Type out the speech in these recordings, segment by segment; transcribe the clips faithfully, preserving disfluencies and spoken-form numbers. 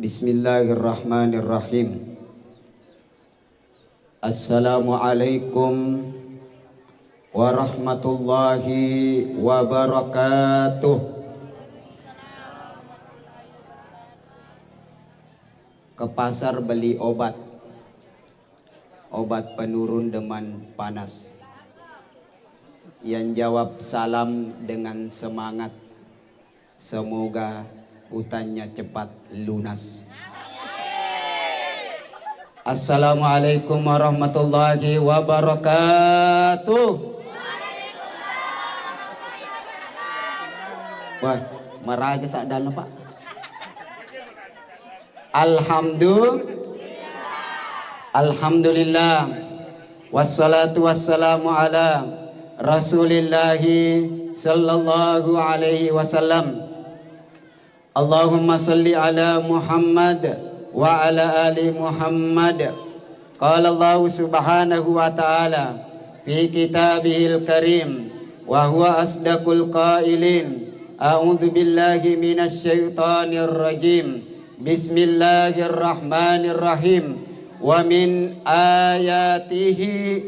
Bismillahirrahmanirrahim. Assalamualaikum warahmatullahi wabarakatuh. Ke pasar beli obat, obat penurun demam panas. Yang jawab salam dengan semangat. Semoga utangnya cepat lunas. Assalamualaikum warahmatullahi wabarakatuh. Wah, maraja sadana, Pak. Alhamdulillah. Alhamdulillah. Wassalatu wassalamu ala Rasulillahi sallallahu alaihi wasallam. Allahumma salli ala Muhammad wa ala ali Muhammad. Qala Allahu subhanahu wa ta'ala fi kitabihil karim wa huwa asdaqul qailin. A'udzu billahi minasy syaithanir rajim. Bismillahirrahmanirrahim. Wa min ayatihi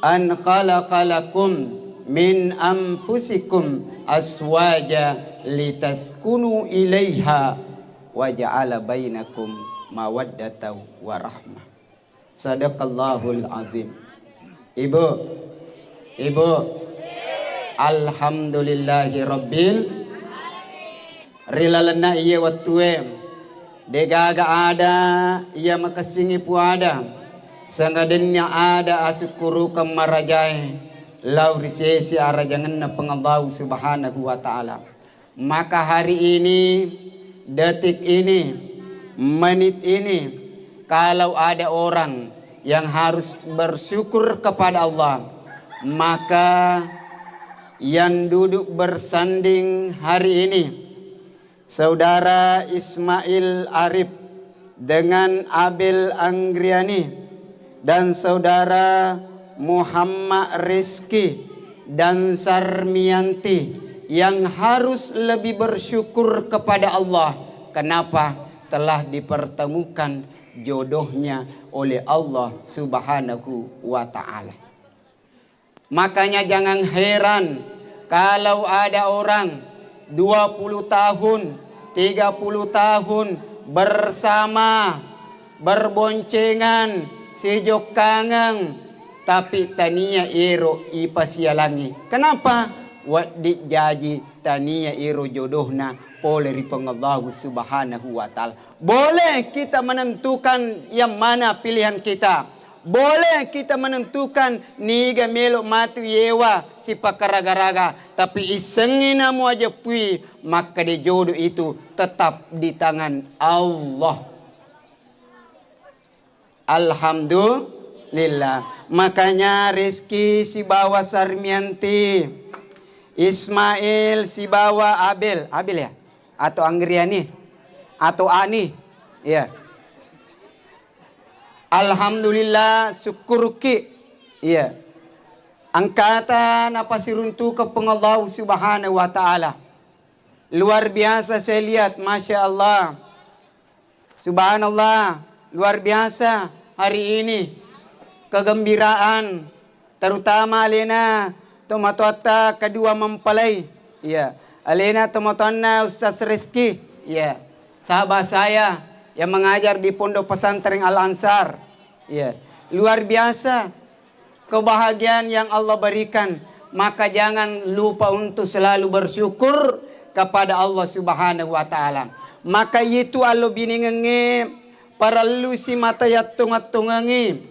an khalaqa lakum min anfusikum azwaja litaskunu ilaiha wa ja'ala bainakum mawaddatan wa rahmah. Sadaqallahul azim. Ibu, Ibu, alhamdulillahi rabbil, ri lalenna iye wettue, degaga ada iya makessingi puada, sangadenna ada asukkurukeng marajae lao ri sese arajangenna Puang Allahu Subhanahu wa Ta'ala. Maka hari ini, detik ini, menit ini, kalau ada orang yang harus bersyukur kepada Allah, maka yang duduk bersanding hari ini, Saudara Ismail Arif dengan Abel Anggriani dan Saudara Muhammad Rizki dan Sarmianti yang harus lebih bersyukur kepada Allah. Kenapa? Telah dipertemukan jodohnya oleh Allah Subhanahu wa Ta'ala. Makanya jangan heran kalau ada orang dua puluh tahun, tiga puluh tahun bersama, berboncengan, sijokkangeng, tapi tania ero ipasialangi. Kenapa? Wedding jaji tania ero jodohna pole ri Puang Allahu Subhanahu wa Ta'ala. Boleh kita menentukan yang mana pilihan kita. Boleh kita menentukan niga melo matu yewa sipakaraga-raga, tapi issengngi namo ajeppui makkeda jodoh itu tetap di tangan Allah. Alhamdulillah. Makanya Rizki sibawa Sarmianti, Ismail sibawa Abel, Abel ya? Atau Anggriani? Atau Ani? Iya. Alhamdulillah, sukkuruki. Iya. Engkata napasiruntukeng Puang Allahu Subhanahu wa Ta'ala. Luar biasa saya lihat, Masya Allah. Subhanallah, luar biasa hari ini kegembiraan, terutama alena tomatoatta kedua mempelai. Iya, alena tomatoanna Ustaz Rizki. Iya, sahabat saya yang mengajar di Pondok Pesantren Al Ansar. Iya, luar biasa kebahagiaan yang Allah berikan, maka jangan lupa untuk selalu bersyukur kepada Allah Subhanahu wa Ta'ala. Maka itu allo binengengnge parellu simata yattonga-tongangi.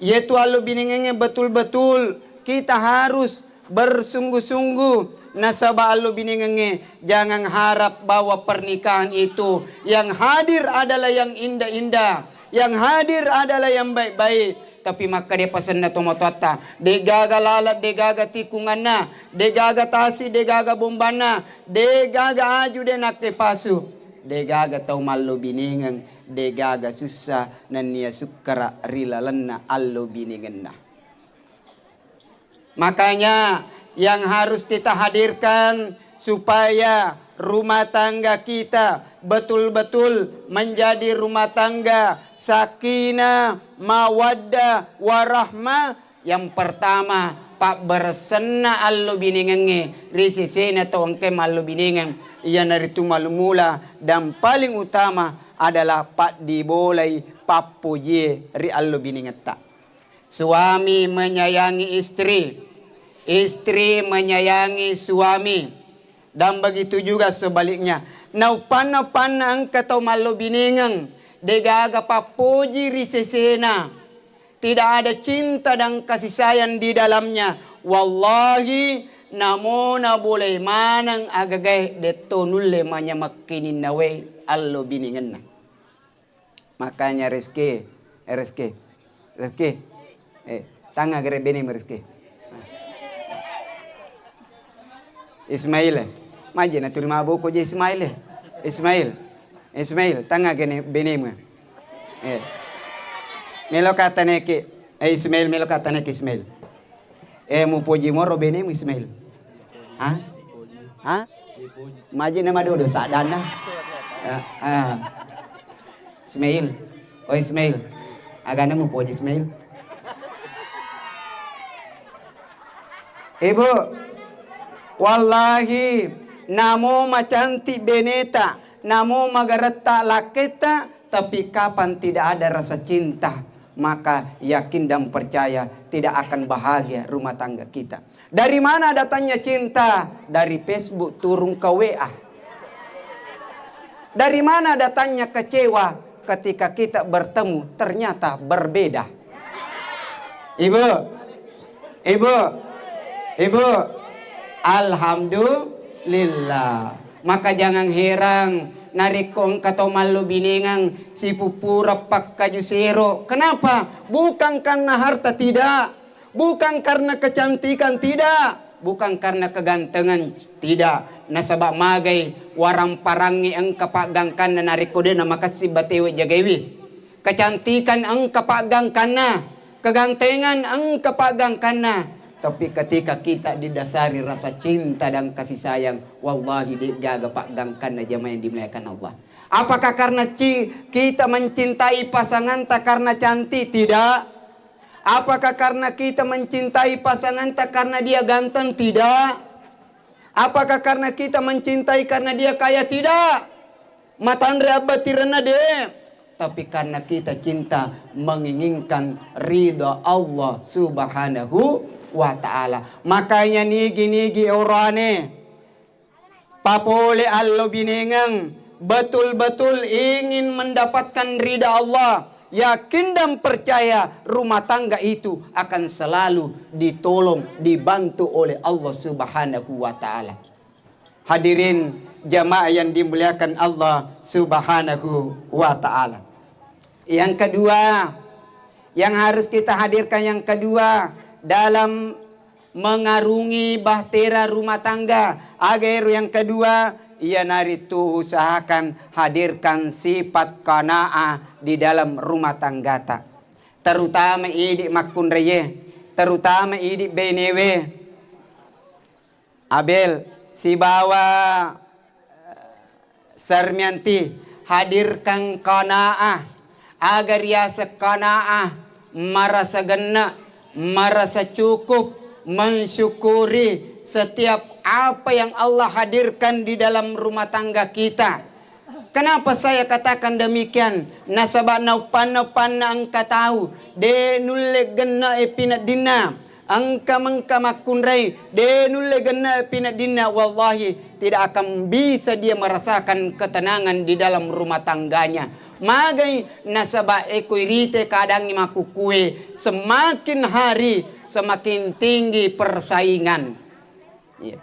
Yaitu allo binengengnge betul-betul kita harus bersungguh-sungguh. Nasaba allo binengengnge, jangan harap bahwa pernikahan itu yang hadir adalah yang indah-indah, yang hadir adalah yang baik-baik. Tapi makkeda pasenna tomatoatta, degaga laleng, degaga tikunganna, degaga tasi, degaga bombanna, degaga aju de nakkepasu, degaga tau mallo binengeng, degaga sussa nennia sukkara ri lalenna allo binengenna. Makanya yang harus kita hadirkan supaya rumah tangga kita betul-betul menjadi rumah tangga sakinah, mawaddah, warahmah. Yang pertama, pabberessenna allo binengengnge ri sesena tau engkae mallo binengeng, iyanaritu malumula dan paling utama adalah paddibolai pappojie ri allo binengetta. Suami menyayangi istri, istri menyayangi suami, dan begitu juga sebaliknya. Nauppanna-panna engka tau mallo binengeng, degaga pappoji ri sesena, tidak ada cinta dan kasih sayang di dalamnya. Wallahi, namona bolai maneng agagae, detto nulle manyamekkininna wae allo binengenna. Makanya Rizky, eh, Rizky, Rizky, eh, tanga gere benemu Rizky. Ismail, eh. Maje na turi maboko je Ismail, eh. Ismail, Ismail, tanga gene benemu. Eh. Melo kata neki, eh, Ismail, melo kata neki Ismail. Eh, mupoji moro benemu Ismail. Hah? Hah? Maji nama dodo sadana. Ah, ah. Ismail. Oh, Ismail. Agana mupoji Ismail. Ibu, wallahi, namo macantik beneta, namo magaretta lakketta, tapi kapan tidak ada rasa cinta, maka yakin dan percaya tidak akan bahagia rumah tangga kita. Dari mana datangnya cinta? Dari Facebook turun ke W A. Dari mana datangnya kecewa ketika kita bertemu ternyata berbeda? Ibu, ibu, ibu, alhamdulillah. Maka jangan heran narekko engka tau mallo binengang sipuppura pakkaju sero. Kenapa? Bukan karena harta, tidak. Bukan karena kecantikan, tidak. Bukan karena kegantengan, tidak. Nasaba magai waramparangnge engka paggangkanna narekko de namakessing batewe jagaiwi. Kecantikan engka paggangkanna, kegantengan engka paggangkanna. Tapi ketika kita didasari rasa cinta dan kasih sayang, wallahi de gaga paggangkanna jamaah yang dimuliakan Allah. Apakah karena ci-, kita mencintai pasanganta karena cantik? Tidak. Apakah karena kita mencintai pasanganta karena dia ganteng? Tidak. Apakah karena kita mencintai karena dia kaya? Tidak. Matanre abbatirenna de. Tapi karena kita cinta menginginkan ridha Allah Subhanahu wa Ta'ala. Makanya nigi-nigi orane papole allo binengeng, betul-betul ingin mendapatkan ridha Allah, yakin dan percaya rumah tangga itu akan selalu ditolong, dibantu oleh Allah Subhanahu wa Ta'ala. Hadirin jamaah yang dimuliakan Allah Subhanahu wa Ta'ala. Yang kedua, yang harus kita hadirkan yang kedua dalam mengarungi bahtera rumah tangga, aga ero yang kedua, iyanaritu usahakan hadirkan sifat qanaah di dalam rumah tanggata. Terutama idi makkunraie, terutama idi benewe. Abel sibawa Sarmianti, hadirkan qanaah. Aga riaseng qanaah? Marasa genne, marasa cukup, mensyukuri setiap apa yang Allah hadirkan di dalam rumah tangga kita. Kenapa saya katakan demikian? Nasaba nauppanna-uppanna engka tau de nulle genne e pineddinna. Engka mengka makkunrai, de nulle genne pineddinna, wallahi tidak akan bisa dia merasakan ketenangan di dalam rumah tangganya. Magai nasaba eko irite keadaangngi makukkue, semakin hari semakin tinggi persaingan. Iya.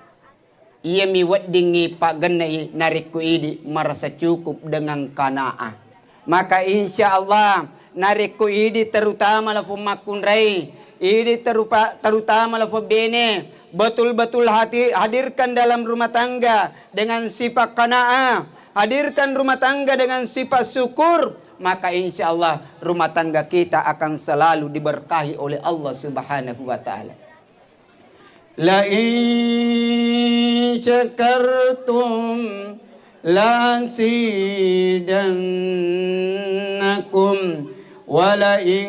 Iyami weddingngi paggennai narekko idi merasa cukup dengan qanaah. Maka insya Allah narekko idi terutama lafung makkunrai, idi terupa-, terutama lafung bene, betul-betul hati-, hadirkan dalam rumah tangga dengan sifat qanaah, hadirkan rumah tangga dengan sifat syukur, maka insya Allah rumah tangga kita akan selalu diberkahi oleh Allah Subhanahu wa Ta'ala. La in syakartum لأزيدنكم ولئن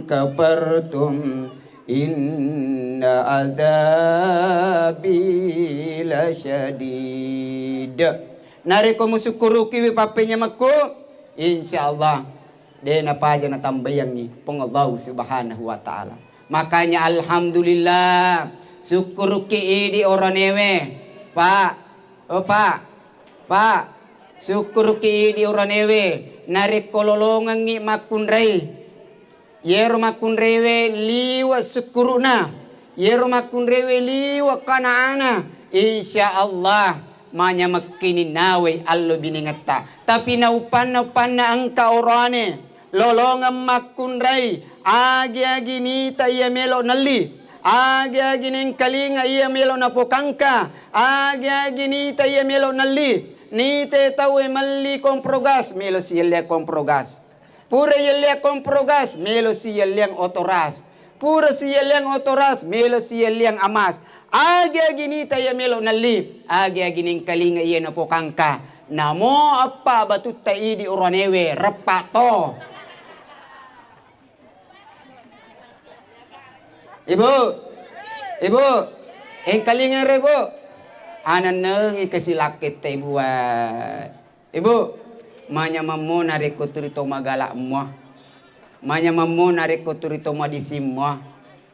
كفرتم إن عذابي لشديد. Narekko musukkurukiwi pappenyamekku, insyaallah de' napaja natambaiyangngi Puang Allahu Subhanahu wa Ta'ala. Makanya alhamdulillah, sukkuruki idi oranewe, Pak. Oh, Pak. Pak, sukkuruki idi oranewe, narekko lolongengngi makkunrai. Yero makkunrewe liwa sukkuru'na, yero makkunrewe liwa kanaana, insya Allah manyamekkini nawai allo binengetta. Tapi naupanna-upanna engka orane lolongeng makkunrai, agi-agi nita iya melo nelli, agi-agi nengkalinga iya melo napokangka, agi-agi nita iya melo nelli, nite tauwe melli kompro gas, melo siyelleang kompro gas. Pura yelleang kompro gas, melo siyelleang oto ras. Pura siyelleang oto ras, melo siyelleang amas. Agi-agi nita iya melo nelli, agi-agi nengkalinga iya napokangka. Namo eppa batutta idi oranewe, reppa to. Ibu, ibu, engkalinga ro, Ibu. Anennengi kasilakketta, Ibu, wa. Ibu, manyamemmo narekko turi to magala mua. Manyamemmo narekko turi to madising mua.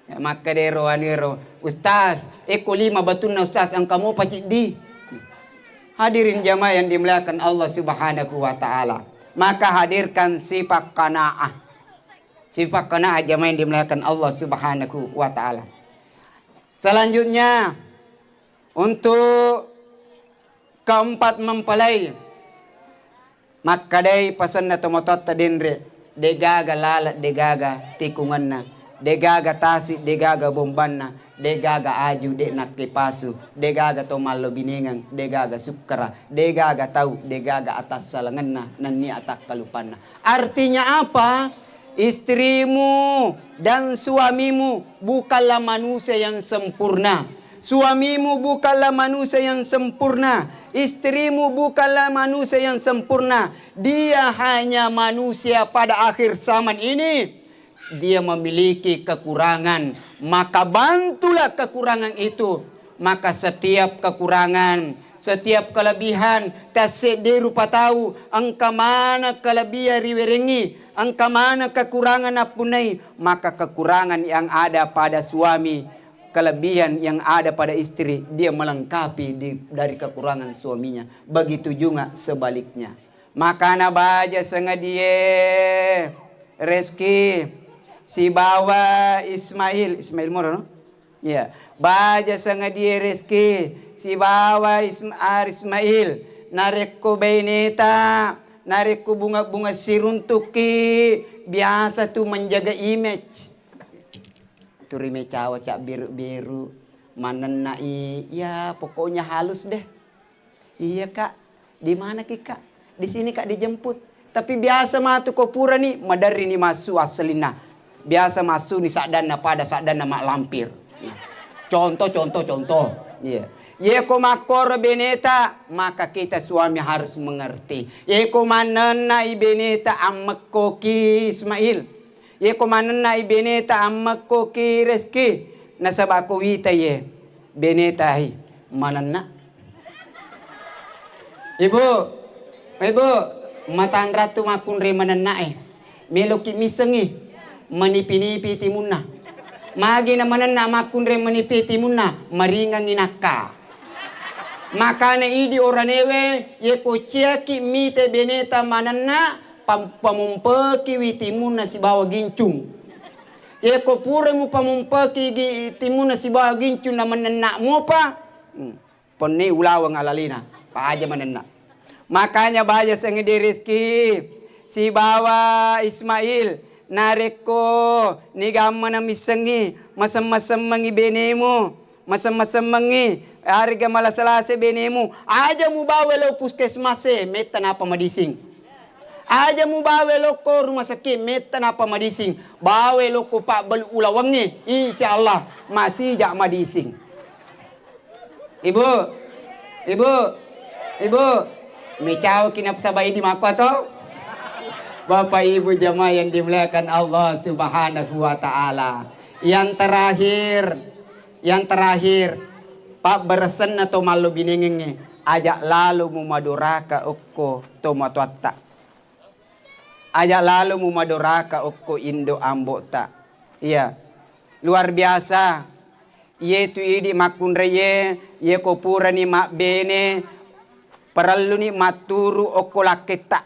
Makkedero anuero, "Ustaz, eko lima batunna Ustaz, engka mopa ciddi." Hadirin jamaah yang dimuliakan Allah Subhanahu wa Ta'ala. Maka hadirkan sifat qanaah. Sifat qanaah jamaah yang dimuliakan Allah Subhanahu wa Ta'ala. Selanjutnya, untuk keempat mempelai, makkadai pasenna tomatoatta denre, degaga laleng, degaga tikungenna, degaga tasi, degaga bombanna, degaga aju, de nakkepasu, degaga to mallobinengeng, degaga sukkara, degaga tau, degaga atassalengenna, nennia atakkalupanna. Artinya apa? Istrimu dan suamimu bukanlah manusia yang sempurna. Suamimu bukanlah manusia yang sempurna. Istrimu bukanlah manusia yang sempurna. Dia hanya manusia pada akhir zaman ini. Dia memiliki kekurangan. Maka bantulah kekurangan itu. Maka setiap kekurangan, setiap kelebihan, tasseddi rupa tau, engka maneng kelebihan riwerengngi, engka maneng kekurangan nappunnai, maka kekurangan yang ada pada suami, kelebihan yang ada pada istri, dia melengkapi di, dari kekurangan suaminya. Begitu juga sebaliknya. Makana baja sengadie Reski sibawa Ismail, Ismail moro, no? Iya. Baja sengadie Reski sibawa Ism-, Ar Ismail, narekko baineta, narekko bunga-bunga siruntukki, biasa tu menjaga image. Turi mecawa ca biru-biru, manennai, ya pokoknya halus deh. Iya, Kak. Di mana ki, Kak? Di sini, Kak, dijemput. Tapi biasa matu ko purani, maderri ni massu asselinna. Biasa massu ni saddanna pada saddanna mak lampir. Nah, contoh, contoh, contoh. Iya. Yeko makkoro beneta, maka kita suami harus mengerti. Yeko manennai beneta ammekkoki Ismail. Yeko manennai beneta ammekkoki Reski. Nasaba ko wita ye. Beneta hi manenna. Ibu, ibu, matanrattu makkunrai manennae. Meloki missengi manipi-nipi timunna. Magi na manenna makkunrai manipi timunna, maringangngi nakka. Makana idi oranewe, yeko ciaki mite beneta manenna, pam-, pamumpekiwi timunna sibawa gincung. Yeko pura mupamumpeki gi-, timunna sibawa gincung na manenna mopa, hmm, penne ulaweng alalena, paja manenna. Makanya baja sengedi Rizki sibawa Ismail, narekko nigammana missengi, masem-masemmengi benemu, masem-masemmengi, arega malasa-lasa benemu, aja mubawa lao puskesmas e, metta napa madising. Aja mubawa lokko rumah sakit, metta napa madising. Bawa lokko pabbelu ulawengnge, insya Allah masija madising. Ibu, ibu, Ibu, mecau ki nasaba idi makko to? Bapak Ibu jamaah yang dimuliakan Allah Subhanahu wa Ta'ala. Yang terakhir, yang terakhir, pabberesenna to mallo binengengnge, aja lalo mumadoraka okko to matoatta. Aja lalo mumadoraka okko indo ambo'ta. Iya. Luar biasa. Iyetu idi makkunraiye, iye ko purani mabbene, parelluni matturu okko lakketta.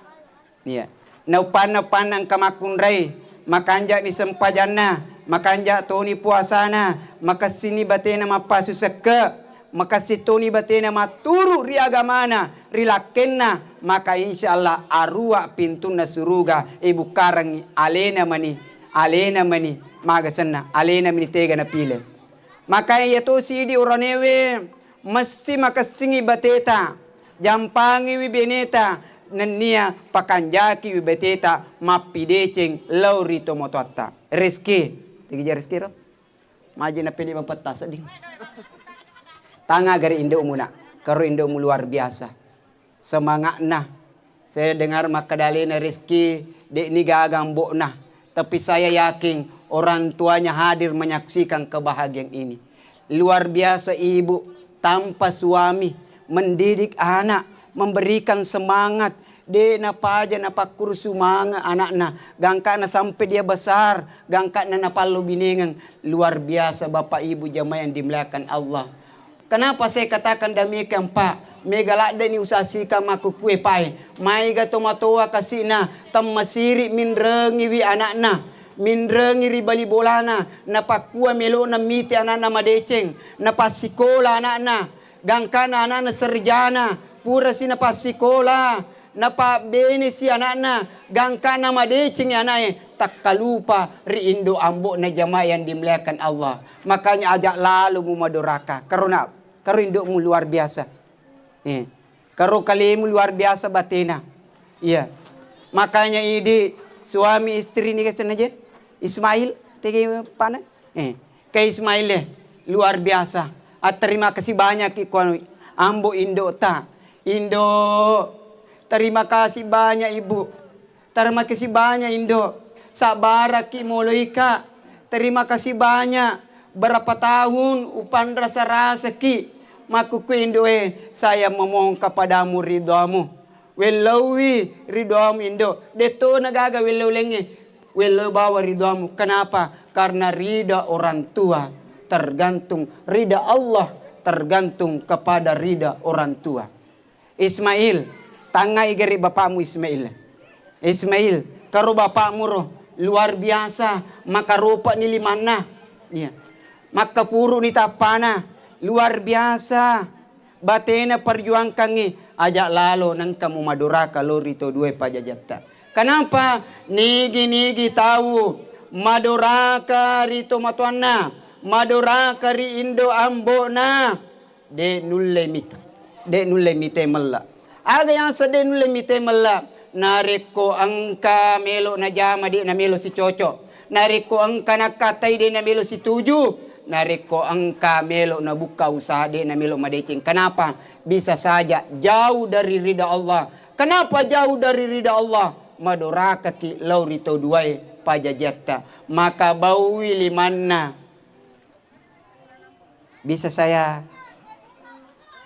Iya. Naupanna-upanna engka makkunrai, makanja'ni sempajanna, makanja' toni puasana, makessini batena mappasu sekke, makessing toni batena matturu ri agamana, ri lakkenna, maka insya Allah arua pintunna suruga ibukkarengngi alena mani, alena mani, maga senna, alena mani tega napile. Maka iyatosi idi uranewe, messi makessingngi bateta, jampangiwi beneta, nennia pakanjakiwi bateta mappideceng lao ri tomatoatta. Reski, tegija reski ro? Maji napedi mapettasa ding. Tanga gari indo'mu nak, karo indo'mu luar biasa. Semanga'na. Saya dengar makkeda alena Rizky, de'ni gaga ambo'na. Tapi saya yakin orang tuanya hadir menyaksikan kebahagiaan ini. Luar biasa ibu, tanpa suami, mendidik anak, memberikan semangat. De' napaja napakkuru sumange' anakna, gangkana sampai dia besar, gangkana napallu binengeng. Luar biasa Bapak Ibu jamaah yang dimuliakan Allah. Kenapa saya katakan demikian, Pak? Mega ladde'ni usaha sikang makkukue, Pak, e. Maega tomatoa kasi'na, temmasiri minrengiwi anakna, minrengi ri bali bolana, napakkua melo'na mite anakna madeceng, napassikola anakna, gangkana anakna sarjana, purasi napassikola, napabbenesi anakna, gangkana madecengi anak'e, takkalupa ri indo ambo'na jamaah yang dimuliakan Allah. Makanya aja lalo mumadoraka. Karena Karo indo'mu luar biasa. Eh. Karo kalemu luar biasa batena. Iya. Makanya idi suami istri ni kesana je. Ismail, tege pana? Eh. Ke Ismail, eh, luar biasa. Ah, terima kasih banyak iko anu, ambo indo'ta. Indo, terima kasih banyak, Ibu. Terima kasih banyak, Indo. Sabbaraki moloika. Terima kasih banyak. Berapa tahun upanrasa-rasaki. Makkukue, Indo, eh, saya memohon kepadamu ridhamu. Wellauwi ridhamu, Indo. De'to nagaga wellau laingnge. Wellau bawa ridhamu. Kenapa? Karena rida orang tua tergantung, rida Allah tergantung kepada rida orang tua. Ismail, tangngai gari bapakmu Ismail. Ismail, karo bapakmu ro, luar biasa, makaropa'ni limanna. Iya. Makkapuru'ni tappana, luar biasa. Batena perjuangkangngi, aja lalo nengka mumadoraka lao ri to duae pajajatta. Kenapa? Nigi-nigi tau madoraka ri tomatoanna, madoraka ri indo ambo'na. De' nulle mit-, de' nulle mite mella. Aga yaseng de' nulle mite mella? Narekko engka melo najama, de' namelo sicocok. Narekko engka nakkatai, de' namelo situju. Narekko engka melo nabukka usaha, de' namelo madeceng. Kenapa? Bisa saja jauh dari rida Allah. Kenapa jauh dari rida Allah? Madorakaki lao ri to duae pajajatta. Maka baui limanna. Bisa saya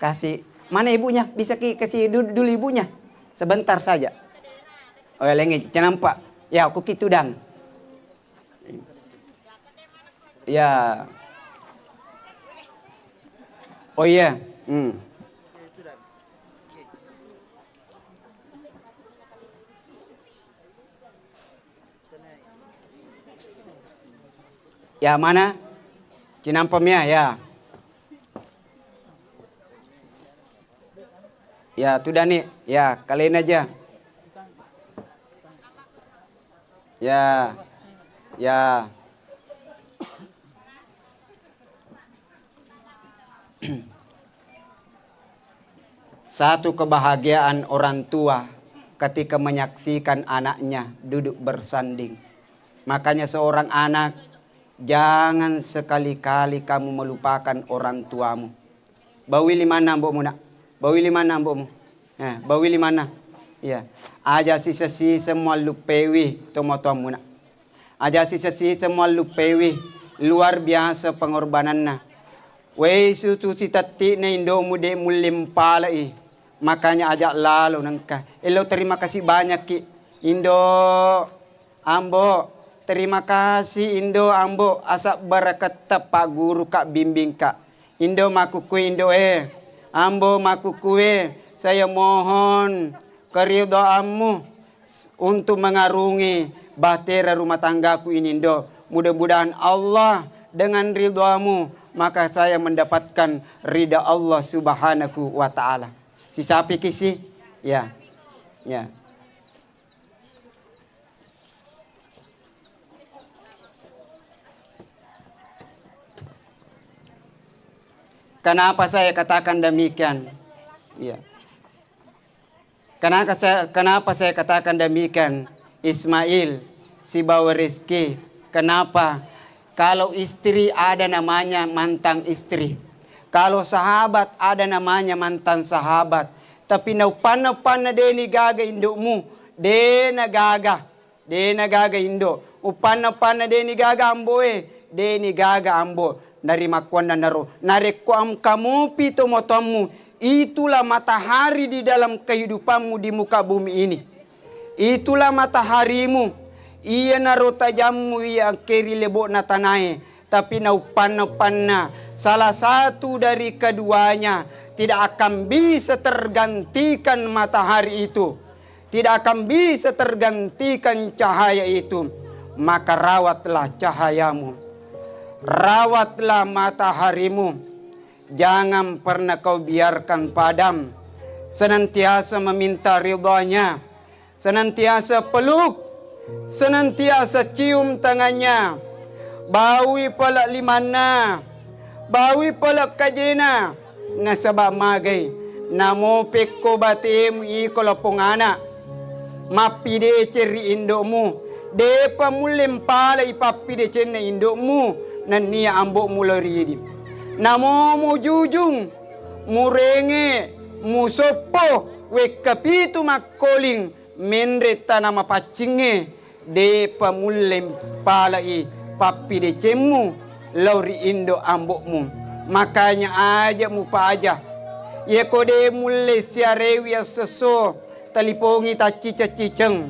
kasih, mana ibunya? Bisa ki-, kasih du-, dulu ibunya? Sebentar saja. Oh, ya, lengi, cenampak. Ya, aku ki tudang. Ya. Oh, iya. Hmm. Ya, mana? Cinampa mia, ya. Ya, tudani. Ya, kalian aja. Ya. Ya. Satu kebahagiaan orang tua ketika menyaksikan anaknya duduk bersanding. Makanya seorang anak, jangan sekali-kali kamu melupakan orang tuamu. Bawi limanna ambo'mu, nak. Bawi limanna ambo'mu. Nah, bawi limanna. Iya. Aja siseng-siseng mualluppewi tomatoammuna. Aja siseng-siseng mualluppewi. Luar biasa pengorbananna. Wei susu sitetti'na indo'mu de' mulle mpalai. Makanya aja lalo nengka. Elo terima kasih banyak ki. Indo. Ambo, terima kasih Indo, Ambo, asabbaraketta Pak Guru Kak bimbing Kak. Indo makkukue Indo e, Ambo makkukue, saya mohon keridoanmu s-, untuk mengarungi bahtera rumah tanggaku ini Indo. Mudah-mudahan Allah dengan ridhomu maka saya mendapatkan ridha Allah Subhanahu wa Ta'ala. Sisapi kisi? Ya. Ya. Kenapa saya katakan demikian? Iya. Kenapa saya, kenapa saya katakan demikian? Ismail, sibawa Rizki. Kenapa? Kalau istri ada namanya mantan istri. Kalau sahabat ada namanya mantan sahabat. Tapi naupanna-upanna deni gaga indukmu, dena gaga. Dena gaga indo, upanna-upanna deni gaga amboe, deni gaga ambo. Narimakkuannanaro, narekko engka mupi tomatoammu, itulah matahari di dalam kehidupanmu di muka bumi ini. Itulah mataharimu, iyanaro tajammu iya engke ri lebo'na tanae, tapi naupanna-upanna salah satu dari keduanya tidak akan bisa tergantikan matahari itu. Tidak akan bisa tergantikan cahaya itu, maka rawatlah cahayamu, rawatlah mataharimu. Jangan pernah kau biarkan padam. Senantiasa meminta ridhonya, senantiasa peluk, senantiasa cium tangannya. Baui pala limanna, baui pala kajena. Nasaba magai, namo pekko batemu iko lapong ana, mappideceng ri indo'mu, depa mulle mpalai pappidecenna indo'mu nennia ambo'mu lao ri idi. Namo mujujung, murenge, musoppo, wekka pitu makkoling, menre tana mapaccingnge, depa mulle palai pappidecemmu lao ri indo ambo'mu. Makanya aja mupaja. Yeko de mulle siarewi assesso, talipongi tacciceng-ciceng.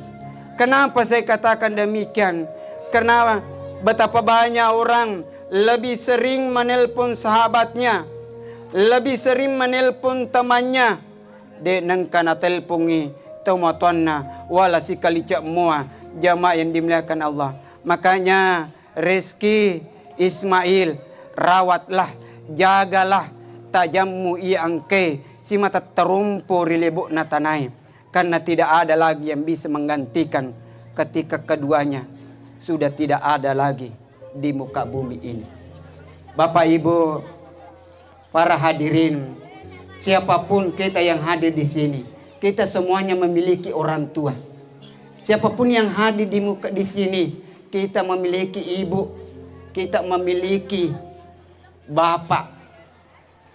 Kenapa saya katakan demikian? Karena betapa banyak orang lebih sering menelpon sahabatnya, lebih sering menelpon temannya, de nengka natelpongi tomatoanna wala sikali cak mua. Jamaah yang dimuliakan Allah. Makanya Rizki Ismail, rawatlah, jagalah tajammu iya engkai simata terumpo ri lebo'na tanae, karena tidak ada lagi yang bisa menggantikan ketika keduanya sudah tidak ada lagi di muka bumi ini. Bapak Ibu, para hadirin, siapapun kita yang hadir di sini, kita semuanya memiliki orang tua. Siapapun yang hadir di muka di sini, kita memiliki ibu, kita memiliki bapak.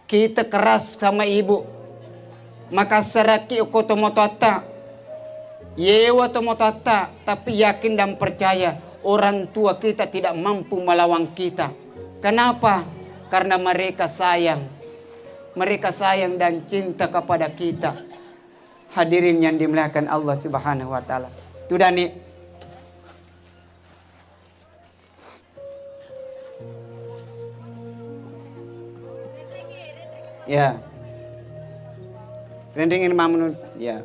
Kita keras sama ibu. Makassarakki okko tomatoatta. Yewa tomatoatta, tapi yakin dan percaya orang tua kita tidak mampu melawan kita. Kenapa? Karena mereka sayang. Mereka sayang dan cinta kepada kita. Hadirin yang dimuliakan Allah Subhanahu wa Ta'ala. Tudani. Ya. Rendeng ini mamun. Ya.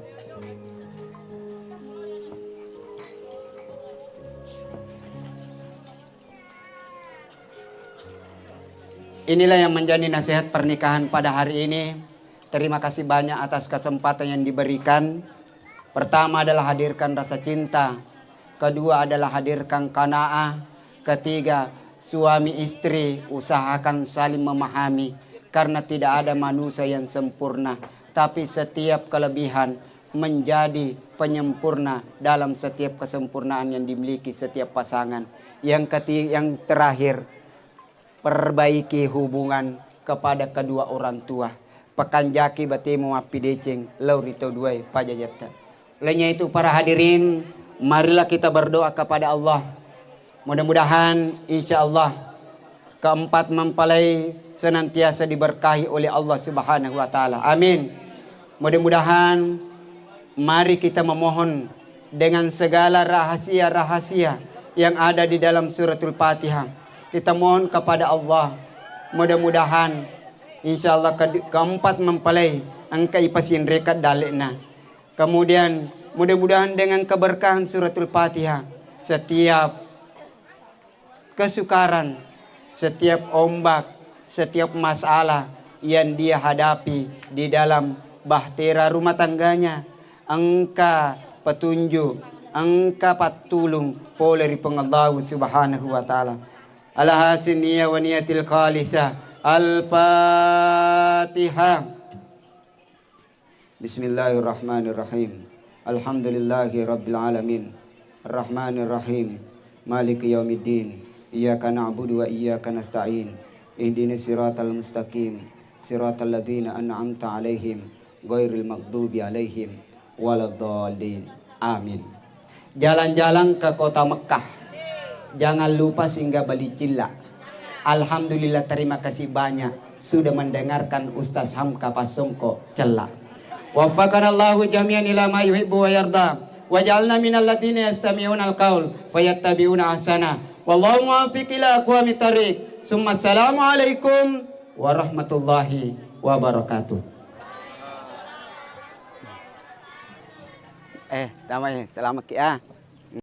Inilah yang menjadi nasihat pernikahan pada hari ini. Terima kasih banyak atas kesempatan yang diberikan. Pertama adalah hadirkan rasa cinta. Kedua adalah hadirkan qanaah. Ketiga, suami istri usahakan saling memahami. Karena tidak ada manusia yang sempurna. Tapi setiap kelebihan menjadi penyempurna dalam setiap kesempurnaan yang dimiliki setiap pasangan. Yang keti-, yang terakhir, perbaiki hubungan kepada kedua orang tua. Pakanjaki batemu mappideceng lao ri tau duae pajajatta. Olehnya itu, para hadirin, marilah kita berdoa kepada Allah. Mudah-mudahan, insya Allah, keempat mempelai senantiasa diberkahi oleh Allah Subhanahu wa Ta'ala. Amin. Mudah-mudahan, mari kita memohon dengan segala rahasia-rahasia yang ada di dalam Suratul Fatihah. Kita mohon kepada Allah. Mudah-mudahan, insya Allah, ke-, keempat mempelai engka ipasinreka dalle'na. Kemudian, mudah-mudahan dengan keberkahan Suratul Fatihah, setiap kesukaran, setiap ombak, setiap masalah yang dia hadapi di dalam bahtera rumah tangganya, engka petunjuk, engka pattulung pole ri Puang Allahu Subhanahu wa Ta'ala. Ala hasil niyah wa niyatil khalisah. Al-Fatihah. Bismillahirrahmanirrahim. Alhamdulillahi rabbil alamin. Rahmanirrahim. Maliki yaumiddin. Iyyaka na'budu wa iyyaka nasta'in. Ihdinas siratal mustaqim. Siratal ladzina an'amta 'alaihim, ghairil maghdubi 'alaihim waladdallin. Amin. Jalan-jalan ke kota Mekah. Jangan lupa singgah beli cilla. Alhamdulillah, terima kasih banyak sudah mendengarkan Ustaz Hamka Pasongko Cella. Waffaqanallahu jami'an ila ma yuhibbu wa yarda. Waj'alna minal ladzina yastami'unal qaul fayattabi'una ahsana. Wallahu muwaffiq ila aqwamit thariq. Summa assalamu alaikum warahmatullahi wabarakatuh. Eh, damai, selamat ki ah.